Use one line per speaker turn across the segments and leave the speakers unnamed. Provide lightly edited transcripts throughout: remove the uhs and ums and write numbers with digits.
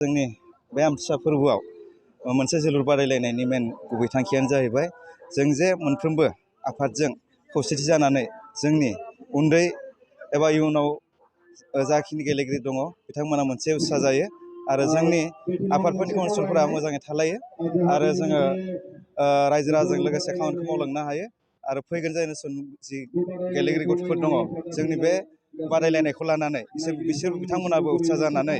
जोंनि बे आमथिसुवा फोरबोआव मोनसे जोलुर बादायलायनायनि मेन गुबै थांखियानो जाहैबाय जों जे मोनफ्रोमबो आफादजों खौसेथि जानानै जोंनि उन्दै एबा इयुनाव जाखिनि गेलेगिरि दङ बिथांमोना मोनसे उत्सा जायो आरो जोंनि आफादफोरनि काउन्सिलफोरा मोजाङै थालायो आरो जोङो रायजो राजाजों लोगोसे खामानिखौ मावलांनो हायो आरो फैगोन जेनेरेसन जि गेलेगिरि गथ'फोर दङ जोंनि बे बादायलायनायखौ लानानै बिसोर बिथांमोनाबो उत्सा जानानै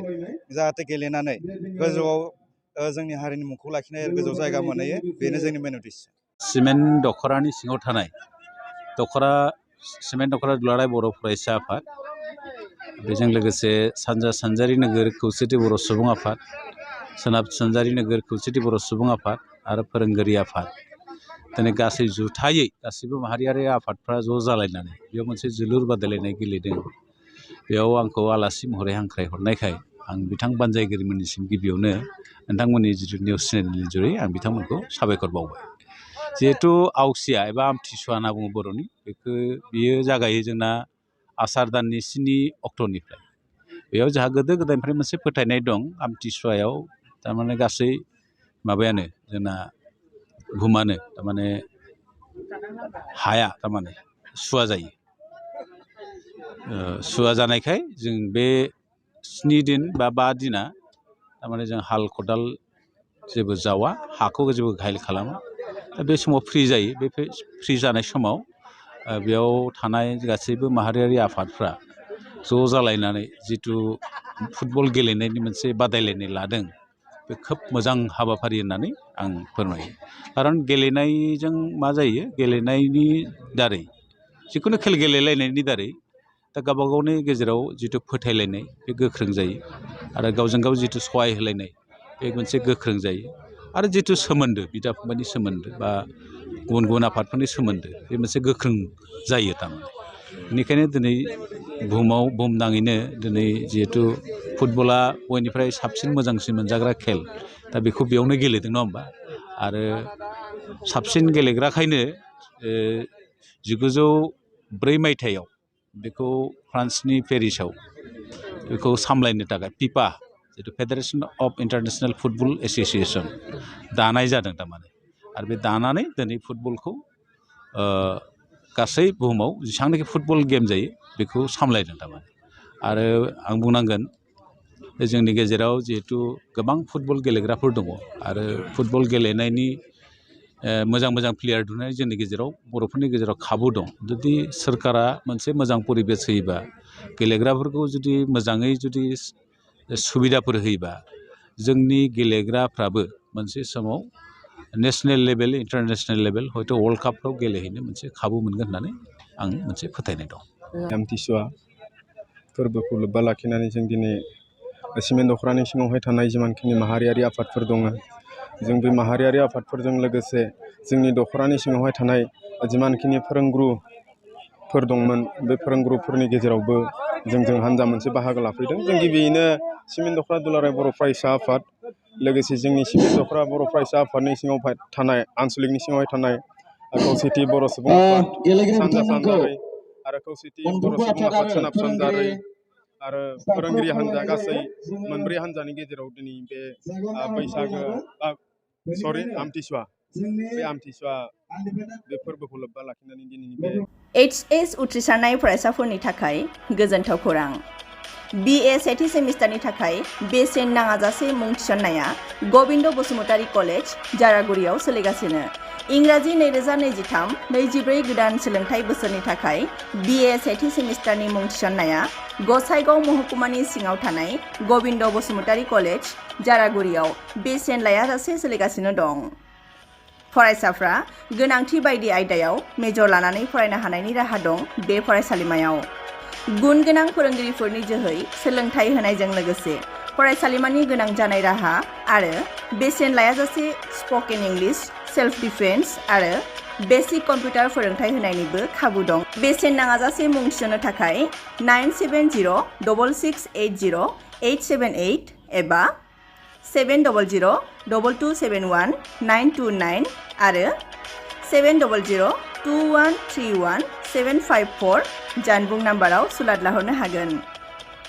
जाहाथे गेलेनानै गोजौआव जोंनि हारिनि मुंखौ लाखिनाय आरो गोजौ जायगा मोनहैयो बेनो जोंनि मेन उद्देश्य।
सिमेन्ट दख'रानि सिङाव थानाय सिमेन्ट दख'रा दुलाराय बर' फरायसा आफाद, बेजों लोगोसे सानजा सानजारि नोगोर खौसेथि बर' सुबुं आफाद, सोनाब सानजारि नोगोर खौसेथि बर' सुबुं आफाद आरो फोरोंगिरि आफाद दिनै गासै जुथायै गासैबो माहारियारि आफादफ्रा ज' जालायनानै बेयाव मोनसे जोलुर बादायलायनाय गेलेदों। बेयाव आंखौ आलासि महरै हांख्रायहरनायखाय आं बिथां बानजायगिरिमोननिसिम गिबियावनो नोंथांमोननि जिथु निउस चेनेलनि जुरै आं बिथांमोनखौ साबायखर बावबाय। जिहेथु आवसिया एबा आमथिसुवा होनना बुङो बर'नि, बियो जागायो जोंना आसार दाननि 7 अक्ट'निफ्राय। बेयाव जोंहा गोदो गोदायनिफ्राय मोनसे फोथायनाय दं, आमथिसुवायाव थारमाने गासै माबायानो जोंना बुहुमानो थारमाने हाया थारमाने सुवा जायो। सुवा जानायखाय जों बे 7 दिन बा 5 दिना थारमाने जों हाल खदाल जेबो जावा, हाखौ जेबो घायल खालामा। बे समाव फ्रि जायो। बे फ्रि जानाय समाव बेयाव थानाय गासैबो माहारियारि आफादफ्रा ज' जालायनानै जिथु फुटबल गेलेनायनि मोनसे बादायलायनाय लादों, बे खोब मोजां हाबाफारि होननानै आं फोरमायो। खारन गेलेनायजों मा जायो, गेलेनायनि दारै जिखुनु खेल गेलेलायनायनि दारै दा गावबा गावनि गेजेराव जिथु फोथायलायनाय बे गोख्रों जायो आरो गावजों गाव जिथु सहाय होलायनाय बे मोनसे गोख्रों जायो आरो जिथु सोमोन्दो बिदा फंबायनि सोमोन्दो बा गुबुन गुबुन आफादफोरनि सोमोन्दो बे मोनसे गोख्रों जायो थारमाने। बेनिखायनो दिनै बुहुमनाङैनो दिनै जिहेथु फुटबला बयनिफ्राय साबसिन मोजांसिन मोनजाग्रा खेल, दा बेखौ बेयावनो गेलेदों नङा होमबा? आरो साबसिन गेलेग्राखायनो 1904 मायथाइयाव बेखौ फ्रान्सनि पेरिसाव बेखौ सामलायनो थाखाय फिफा जिथु फेडारेसन अफ इन्टारनेशनेल फुटबल एस'सिएशन दानाय जादों थारमाने। आरो बे दानानै दिनै फुटबलखौ गासै बुहुमाव जेसेबांनाखि फुटबल गेम जायो बेखौ सामलायदों थारमाने। आरो आं बुंनांगोन जोंनि गेजेराव जिहेथु गोबां फुटबल गेलेग्राफोर दङ आरो फुटबल गेलेनायनि मोजां मोजां प्लेयार दिहुननाय जोंनि गेजेराव बर'फोरनि गेजेराव खाबु दं। जुदि सोरखारा मोनसे मोजां परिबेस होयोबा, गेलेग्राफोरखौ जुदि मोजाङै जुदि सुबिदाफोर होयोबा, जोंनि गेलेग्राफ्राबो मोनसे समाव नेसनेल लेभेल, इन्टारनेसनेल लेभेल, हयथ' वर्ल्ड कापफ्राव गेलेहैनो मोनसे खाबु मोनगोन होननानै आं मोनसे फोथायनाय दं।
आमथिसुवा फोरबोखौ लोब्बा लाखिनानै जों दिनै सिमेन्ट दख'रानि सिङावहाय थानाय जिमानखिनि माहारियारि आफादफोर दङ, जों बे माहारियारि आफादफोरजों लोगोसे जोंनि दख'रानि सिङावहाय थानाय जिमानखिनि फोरोंगुरुफोर दंमोन, बे फोरोंगुरुफोरनि गेजेरावबो जों हान्जा मोनसे बाहागो लाफैदों। जों गिबियैनो सिमेन्ट दख'रा दुलाराय बर' फरायसा आफाद, लोगोसे जोंनि सिमेन्ट दख'रा बर' फरायसा आफादनि सिङाव थानाय आनसलिकनि सिङावहाय थानाय खौसेथि बर' सुबुं आफाद सानजा सानजारै आरो खौसेथि बर' सुबुं आफाद सोनाब सानजारै आरो फोरोंगिरि हान्जा, गासै मोनब्रै हान्जानि गेजेराव दिनै बे आमथिसुवा बे फोरबोखौ लोब्बा लाखिनानै दिनैनि बे
HS उथ्रिसारनाय फरायसाफोरनि थाखाय गोजोनथाव खौरां। BA सेथि सेमिस्टारनि थाखाय बेसेन नाङाजासे मुं थिसननाया गबिन्द बसुमतारी कलेज जारागुरियाव सोलिगासिनो। इंराजि 2023-24 गोदान सोलोंथाइ बोसोरनि थाखाय BA सेथि सेमिस्टारनि मुं थिसननाया गसाइगाव महकुमानि सिङाव थानाय गबिन्द बसुमतारी कलेज जारागुरियाव बेसेन लायाजासे सोलिगासिनो दं। फरायसाफ्रा गोनांथि बायदि आयदायाव मेजर लानानै फरायनो हानायनि राहा दं बे फरायसालिमायाव। गुन गोनां फोरोंगिरिफोरनि जोहै सोलोंथाइ होनायजों लोगोसे फरायसालिमानि गोनां जानाय राहा आरो बेसेन लायाजासे स्पकेन इंलिश, सेल्फ डिफेन्स आरो बेसिक कम्पिउटार फोरोंथाइ होनायनिबो खाबु दं। बेसेन नाङाजासे मुं थिसननो थाखाय 970226807878 एबा 7002271 आरो 7002131 754 जानबुं नाम्बाराव सुलाद लाहरनो हागोन।